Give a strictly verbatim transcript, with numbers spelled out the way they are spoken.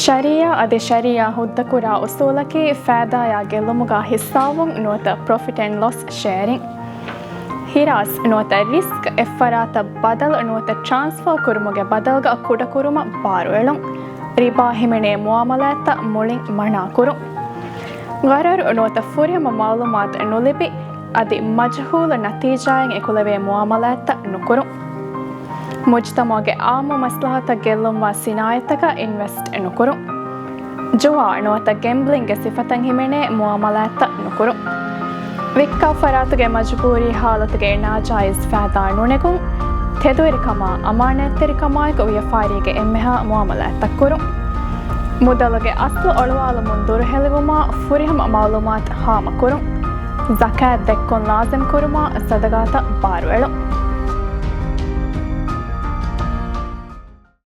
ޝަރީޢާ އަދި ޝަރީޢާ ހުއްދަކުރާ އުސޫލަކީ ފައިދާއާ ގެއްލުމުގާ ހިއްސާވުން ނުވަތަ ޕްރޮފިޓް އެންޑް ލޮސް ޝެއަރިން. ހިރާސް ނުވަތަ ރިސްކް އެއްފަރާތަށް ބަދަލު ނުވަތަ ޓްރާންސްފާ ކުރުމުގެ ބަދަލުގަ ކުޑަކުރުމަށް ބާރުއެޅުން. ރިބާ ހިމެނޭ މުއާމަލާތްތައް މުޅިން މަނާކުރުން. ޣަރަރު ނުވަތަ ފުރިހަމަ މަޢުލޫމާތު ނުލިބި އަދި މަޖްހޫލު ނަތީޖާއިން އެކުލެވޭ މުއާމަލާތްތައް ނުކުރުން. މުޖްތަމަޢުގެ އާއްމު މަސްލަހަތަށް ގެއްލުންވާ ސިނާއަތްތަކަށް އިންވެސްޓް ނުކުރުން. ޖުވާ ނުވަތަ ގެމްބްލިންގގެ ސިފަތައް ހިމެނޭ މުއާމަލާތްތައް ނުކުރުން. ވިއްކާ ފަރާތުގެ މަޖުބޫރީ ހާލަތުގެ ނާޖާއިޒް ފައިދާ ނުނެގުން. ތެދުވެރިކަމާ، އަމާނާތްތެރިކަމާއެކު ވިޔަފާރީގެ އެންމެހާ މުއާމަލާތްތައް ކުރުން. މުދަލުގެ އަސްލު އޮޅުވާލުމުން ދުރުހެލިވުމާ، ފުރިހަމަ މަޢުލޫމާތު ހާމަކުރުން. ޒަކާތް ދެއްކުން ލާޒިމް ކުރުމާ، ސަދަގާތައް ބާރުއެޅުން.